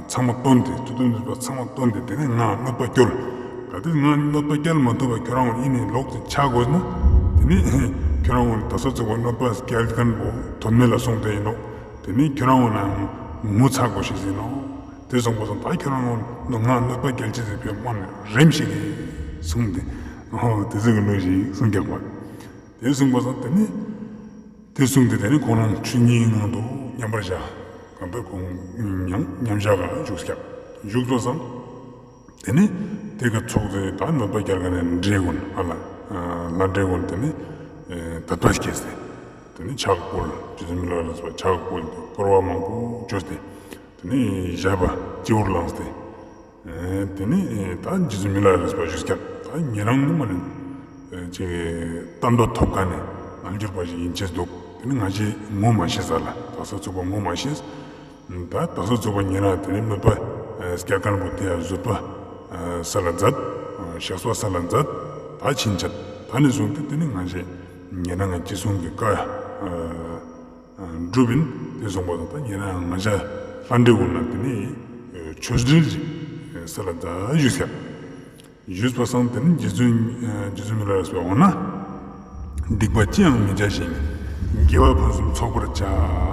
ཚང་མ་བཏོན་ཏེ་མཐུ་སྟོབས་ནུས་པ་ཚང་མ་བཏོན་ཏེ་དེ་ནས་ང་གནོད་པ་སྐྱོལ། གལ་ཏེ་ང་གནོད་པ་སྐྱེལ་མ་ཐུབ་པ་ཁྱོད་རང་ངོ་ཨི་ནས་ལོག་སྟེ་ཆ་དགོས་ན། དེ་ནས་ཁྱོད་རང་ངོ་ད་སོ་ཚུགས་པ་གནོད་པ་སྐྱེལ་མཁན་པོ་དོན་མེད་ལ་སོང་སྟེ་ཡིན་ནོག། དེ་ནས་ཁྱོད་རང་ངོ་ན་ངོ་ཚ་དགོས་ཤེས་ཡིན་ནོག། དེ་སོང་པ་སང་ད་ཁྱོད་རང་ངོ་ང་གནོད་པ་སྐྱེལ་ཅེས་ཟེར་ཕེ་མ་ནས་རེམ་ཞིག་གི་གསུངས་ཏེ། ཨོ་དེ་ཚོ་གི་ལུགས་ཤིག་གསུངས་རྒྱག་པ། དེ་གསུངས་པ་སང་དེ་ནས། དེ་གསུངས་ཏེ་དེ་ནས་ཁོང་རང་ཆོས་ཉིད་ངང་དུ་མཉམ་པར་བཞག། གང་པོའི་ཁོང་མཉམ་མཉམ་བཞག་ག་བཞུགས་སྐྱབས་བཞུགས་ཚོ་སང་། དེ་ནས་དེ་ག་ཚོགས་དེ་ད་གནོད་པ་རྒྱག་མཁན་ནི་འདྲེ་ཀུན་ཨ་ལ་ལྷ་འདྲེ་ཀུན་དེ་ནས་དད་པ་སྐྱེས་ཏེ། དེ་ནས་ཕྱག་བཀོལ་རྗེ་བཙུན་མི་ལ་རས་པ་ཕྱག་བཀོལ་ཏེ་བསྐོར་བ་མང་པོ་བཅོས་ཏེ། དེ་ནས་བཞད་པ་སྤྱི་བོར་བླངས་ཏེ། དེ་ནས་ད་རྗེ་བཙུན་མི་ལ་རས་པ་བཞུགས་སྐྱབས་ད་ཉེ་རང་ནི་མ་ནི་ཅིག་བསྟན་པ་ཐོབ་མཁན་ནི་རྣལ་འབྱོར་པ་ཞིག་ཡིན་ཅེས་འདུག། དེ་ནས་ང་ཞེས་ངོ་མ་ཤེས་ས་ལ་དག་ས་ཚུགས་པ་ངོ་མ་ཤེས། ད་དག་ས་ཚུགས་པ་ཉེ་རང་དེ་ནས་གནོད་པ་སྐྱེལ་མཁན་པོ་དེ་ཡང་བཟོད་པ་སལ་ལ་མཛད། གཤེགས་པ་སལ་ལ་མཛད། ད་ཕྱིན་ཆད་ད་ནས་བཟུང་སྟེ་དེ་ནས་ང་ཞེས་ཉེ་རང་ངི་ཅི་གསུང་གི་བཀའ། སྒྲུབ་ཡིན། དེ་སོང་པ་སང་ད་ཉེ་རང་ང་ཅག་ལྷ་འདྲེ་ཀུན་ལ་དེ་ནི་ཆོས་འབྲེལ་ཞིག་སལ་ལ་མཛད་ཞུས་ཀྱག། ཞུས་པ་སང་དེ་ནི་རྗེ་བཙུན་རྗེ་བཙུན་མི་ལ་རས་པས་འོ་ན་སྡིག་པ་ཅི་ཡང་མི་བྱ་ཞིང་། དགེ་བ་ཕུན་སུམ་ཚོགས་པར་བྱ་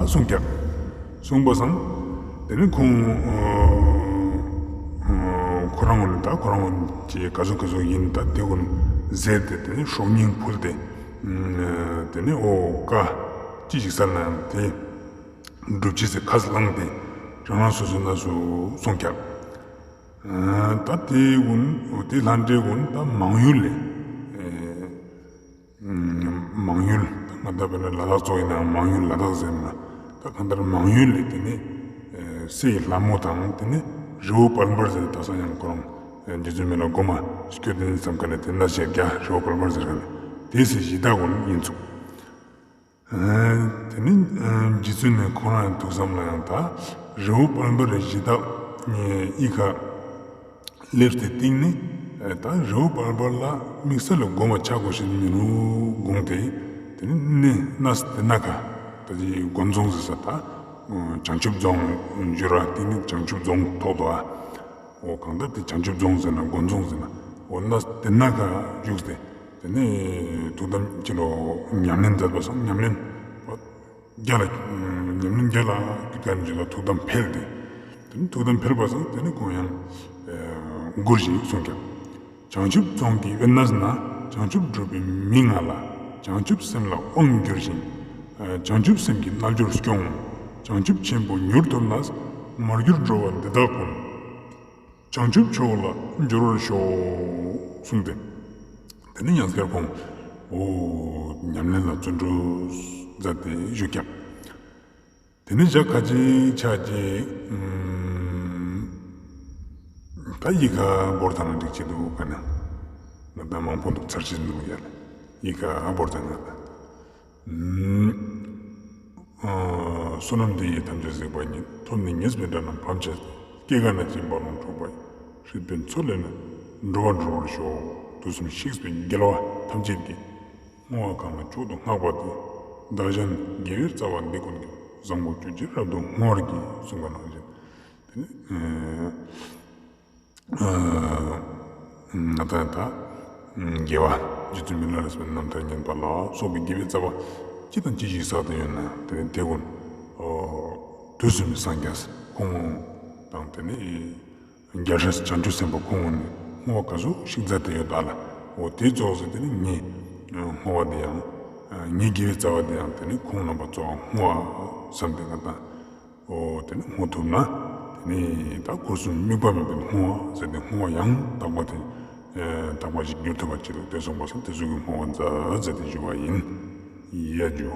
གསུངས་ཀྱག། གསུངས་པ་སང་དེ་ནི་ཁོང་ཁོ་རང་ཀུན་ད་ཁོ་རང་ཀུན་གྱི་ག་ཟུག་ག་ཟུག་ཡིན་ད་དེ་ཀུན་ཟེར་ཏེ་དེ་ནི་སྲོག་སྙིང་ཕུལ་ཏེ། དེ་ནས་འོ་ཀ་ཅི་ཞིག་སལ་ན་ཡང་དེ་སྒྲུབ་ཅེས་སི་ཁས་བླངས་ཏེ་རང་རང་སོ་སོའི་གནས་སུ་སོང་ཀྱག། ད་དེ་ཀུན་དེ་ལྷ་འདྲེ་ཀུན་ད་མང་ཡུལ་ལས་མང་ཡུལ་ད་ང་ད་བེ་ལ་ལ་དྭགས་ཙོགས་ཡིན་ན་མང་ཡུལ་ལ་དྭགས་ཟེར་ན་ད་གང་ལྟར་མང་ཡུལ་ལས་དེ་ནས་སའི་ལྷ་མོ་དང་དེ་ནས་རི་བོ་དཔལ་འབར་ཟེར་ད་སང་ཡང་ཁོ་རང་རྗེ་བཙུན་མི་ལ་སྒོམ་མ་སྐྱོད་དེ་ནས་བསམ་ཁ་ནས་དེ་ན་ཞལ་རྒྱ་རི་བོ་དཔལ་འབར་ཟེར་ཁ་ནས་དེ་སའི་གཞི་བདག་ཀུན་ཡིན་ཚུགས། དེ་ནི་རྗེ་བཙུན་ནི་ཁོ་རང་ཡང་ཐུགས་བསམ་ལ་ཡང་ད་རི་བོ་དཔལ་འབར་རི་གཞི་བདག་ཨི་ཁ་སླེབས་ཏེ་སྟིང་ནི་ད་རི་བོ་དཔལ་འབར་ལ་དམིགས་བསལ་ལ་སྒོམ་མ་ཆ་དགོས་ཤེས་མི་རུང་དགོངས་ཏེ་དེ་ནི་གནས་དེ་ན་ཁ་ད་ཅི་དགོན་རྫོང་ཟེར་ས་ད་བྱང་ཆུབ་རྫོང་འཇུ་ར་སྟིང་ནི་བྱང་ཆུབ་རྫོང་ཐོག་ཏུ་ཨ། འོ་གང་ལྟར་དེ་བྱང་ཆུབ་རྫོང་ཟེར་ན་དགོན་རྫོང་ཟེར་ན་འོ་ན་དེ་ན་ཁ་བཞུགས་ཏེ་དེ་ནས་ཐུགས་དམ་ཅི་ལོ་ཉམས་ལེན་མཛད་པ་སང་ཉམས་ལེན་རྒྱ་ལ་ཉམས་ལེན་རྒྱ་ལ་ཀི་ཀ་ནི་ཅི་ལོ་ཐུགས་དམ་འཕེལ་ཏེ་དེ་ནས་ཐུགས་དམ་འཕེལ་པ་སང་དེ་ནས་ཁོང་ཡང་མགུར་ཞིག་གསུངས་ཀྱག། བྱང་ཆུབ་རྫོང་གི་དབེན་གནས་ན། བྱང་ཆུབ་སྒྲུབ་པའི་མི་ང་ལ། བྱང་ཆུབ་སེམས་ལ་དབང་བསྒྱུར་ཞིང་། བྱང་ཆུབ་སེམས་ཀྱི་རྣལ་འབྱོར་སྐྱོང་། བྱང་ཆུབ་ཆེན་པོ་མྱུར་ཐོབ་ནས། མར་གྱུར་འགྲོ་བ་འདི་དག་ཀུན། བྱང་ཆུབ་མཆོག་ལ་འབྱོར་བར་ཤོག་གསུངས་ཏེ། དེ་ནས་ཡང་སྐྱར་ཁོང་འོ་ཉམས་ལེན་ལ་བརྩོན་འགྲུས་མཛད་དེ་བཞུགས་ཀྱག། དེ་ནས་ཞག་ཁ་ཅིག་ཆ་ཅིག་ད་ཡི་ག་བོར་ཐང་ན་འགྲིག་ཅེས་འདུག་ག་ན། ང་ད་མང་པོ་འདུག་ཚར་ཅིག་འདུག་ཡ་ལ་ཡི་ག་བོར་ཐང་ན། བསོད་ནམས་འདི་ཡིས་ཐམས་ཅད་གཟིགས་པ་ཉིད། ཐོབ་ནས་ཉེས་པའི་དགྲ་རྣམས་ཕམ་བྱས་ཏེ། སྐྱེ་རྒ་ན་འཆིའི་རྦ་ཀློང་འཁྲུགས་པ་ཡི། སྲིད་པའི་མཚོ་ལས་ནི་འགྲོ་བ་སྒྲོལ་བར་ཤོག། དུས་གསུམ་གཤེགས་པའི་རྒྱལ་བ་ཐམས་ཅད་ཀྱིས། བསྔོ་བ་གང་ལ་མཆོག་ཏུ་བསྔགས་པ་དེས། བདག་གཞན་དགེ་བའི་རྩ་བ་འདི་ཀུན་གྱི། བཟང་པོ་སྤྱོད་ཕྱིར་རབ་ཏུ་བསྔོ་བར་བགྱི། གསུངས་པ་ནང་བཞིན། དེ་ནི་ང་དང་ད་དགེ་བ་རྗེ་བཙུན་མི་ལ་རས་པའི་རྣམ་ཐར་ཉན་པ་ལ་སོགས་པའི་དགེ་བའི་རྩ་བ་ཅི་དང་ཅི་ཞིག་བསགས་ཏེ་ཡོད་ན་དེ་ནི་དེ་ཀུན་དུས་གསུམ་གྱི་སངས་རྒྱས་ཁོང་དང་དེ་ནི་རྒྱལ་སྲས་བྱང་ཆུབ་སེམས་དཔའ་ཁོང་ནི་བསྔོ་བ་ག་ཟུག་ཞིག་མཛད་དེ་ཡོད་ད་ལ། འོ་དེ་ཙོགས་སེ་དེ་ནི་ངའི་བསྔོ་བ་དེ་ཡང་ངའི་དགེ་བའི་རྩ་བ་དེ་ཡང་དེ་ནི་ཁོང་རྣམ་པ་ཙོགས་བསྔོ་བ་བསམ་སྟེ་ང་དང་འོ་དེ་ནི་བསྔོ་ཐུབ་ན་དེ་ནི་ད་འཁོར་གསུམ་དམིགས་པ་མེད་པའི་བསྔོ་བ་ཟེར་ཏེ་བསྔོ་བ་ཡང་དག་པ་དེ་དག་པ་ཞིག་འགྱུར་ཐུབ་པ་ཅིག་ལ་དེ་གསུངས་པ་སོང་། དེ་ཟུག་གི་བསྔོ་བ་མཛད་ཟེར་ཏེ་ཞུ་བ་ཡིན། ཡ་ཇུ།